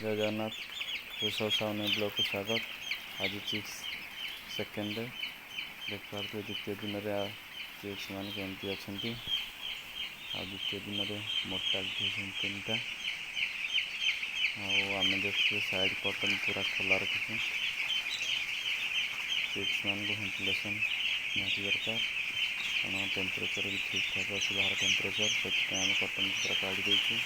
ଜୟ ଜଗନ୍ନାଥ। ଋଷଭ ସାହୁ ବ୍ଲଗ୍କୁ ସ୍ୱାଗତ। ଆଜି ଚିକ୍ସ second day. ଦେଖିପାରୁଥିବେ ଦ୍ୱିତୀୟ ଦିନରେ ଚିକ୍ସ ମାନେ କେମିତି ଅଛନ୍ତି। ଆଉ ଦ୍ୱିତୀୟ ଦିନରେ ମୋର୍ଟାଲିଟି ହେଇଛନ୍ତି 3ଟା। ଆଉ ଆମେ ଦେଖୁଛୁ ସାଇଡ଼୍ କର୍ଟନ୍ ପୁରା ଖୋଲା ରଖିଛୁ। ଚିକ୍ସ ମାନଙ୍କୁ ଭେଣ୍ଟିଲେସନ୍ ନିହାତି ଦରକାର, କାରଣ ଟେମ୍ପରେଚର୍ ବି ଠିକ୍ ଠାକ୍ ଅଛି ବାହାର ଟେମ୍ପରେଚର୍, ସେଥିପାଇଁ ଆମେ କର୍ଟନ୍ ପୁରା କାଢ଼ି ଦେଇଛୁ।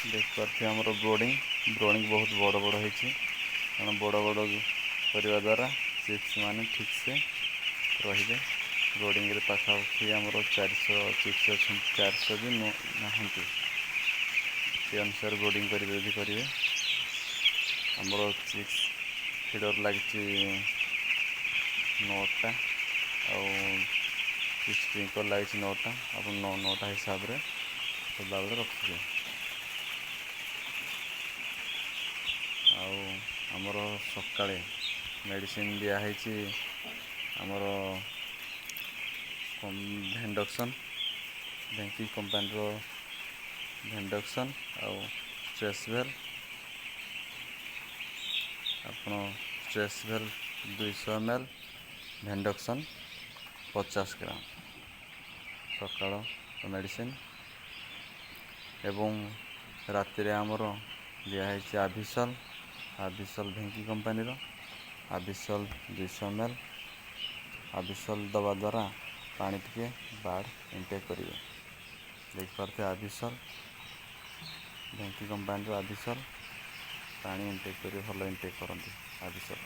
ଦେଖିପାରୁଥିବେ ଆମର ବ୍ରୋଡ଼ିଂ ବହୁତ ବଡ଼ ବଡ଼ ହେଇଛି, କାରଣ ବଡ଼ ବଡ଼ କରିବା ଦ୍ୱାରା ଚିକ୍ସ ମାନେ ଠିକ୍ସେ ରହିବେ। ବ୍ରୋଡ଼ିଂରେ ପାଖାପାଖି ଆମର 400 ଚିକ୍ସ ଅଛନ୍ତି, 400 ବି ନାହାନ୍ତି। ସେ ଅନୁସାରେ ବ୍ରୋଡ଼ିଂ କରିବେ ଯଦି କରିବେ। ଆମର ଚିକ୍ସ ଫିଡ଼ର୍ ଲାଗିଛି 9ଟା, ଆଉ ସ୍ପ୍ରିଙ୍କଲ୍ ଲାଗିଛି 9ଟା। ଆପଣ 9 9ଟା ହିସାବରେ ସଦାବେଳେ ରଖିବେ। ଆଉ ଆମର ସକାଳେ ମେଡ଼ିସିନ୍ ଦିଆହେଇଛି, ଆମର ଭେଣ୍ଡକ୍ସନ୍, ଭେଙ୍କି କମ୍ପାନୀର ଭେଣ୍ଡକ୍ସନ୍ ଆଉ ଷ୍ଟ୍ରେସ୍ ଭେଲ୍। ଆପଣ ଷ୍ଟ୍ରେସ୍ ଭେଲ୍ 200 ଏମ୍ ଏଲ୍, ଭେଣ୍ଡକ୍ସନ୍ 50 ଗ୍ରାମ ସକାଳ ମେଡ଼ିସିନ୍। ଏବଂ ରାତିରେ ଆମର ଦିଆହେଇଛି ଆଭିସଲ୍, ଆଭିସଲ୍ ଭେଙ୍କି କମ୍ପାନୀର ଆଭିସଲ୍ 200 ଏମ୍ ଏଲ୍। ଆଭିସଲ୍ ଦେବା ଦ୍ୱାରା ପାଣି ଟିକେ ବାର୍ଡ଼ ଇନଟେକ୍ କରିବେ। ଦେଖିପାରୁଥିବେ ଆଭିସଲ୍, ଭେଙ୍କି କମ୍ପାନୀର ଆଭିସଲ୍ ପାଣି ଇନଟେକ୍ କରିବେ, ଭଲ ଇନଟେକ୍ କରନ୍ତି ଆଭିସଲ୍।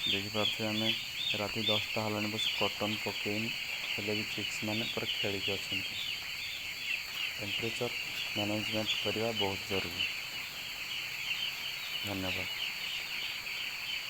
ଦେଖିପାରୁଥିବେ ଆମେ ରାତି 10ଟା ହେଲାଣି, ବସି କଟନ୍ ପକେଇନି, ହେଲେ ବି ଚିକ୍ସ ମାନେ ପୁରା ଖେଳିକି ଅଛନ୍ତି। ଟେମ୍ପରେଚର୍ ମ୍ୟାନେଜମେଣ୍ଟ କରିବା ବହୁତ ଜରୁରୀ। ଧନ୍ୟବାଦ।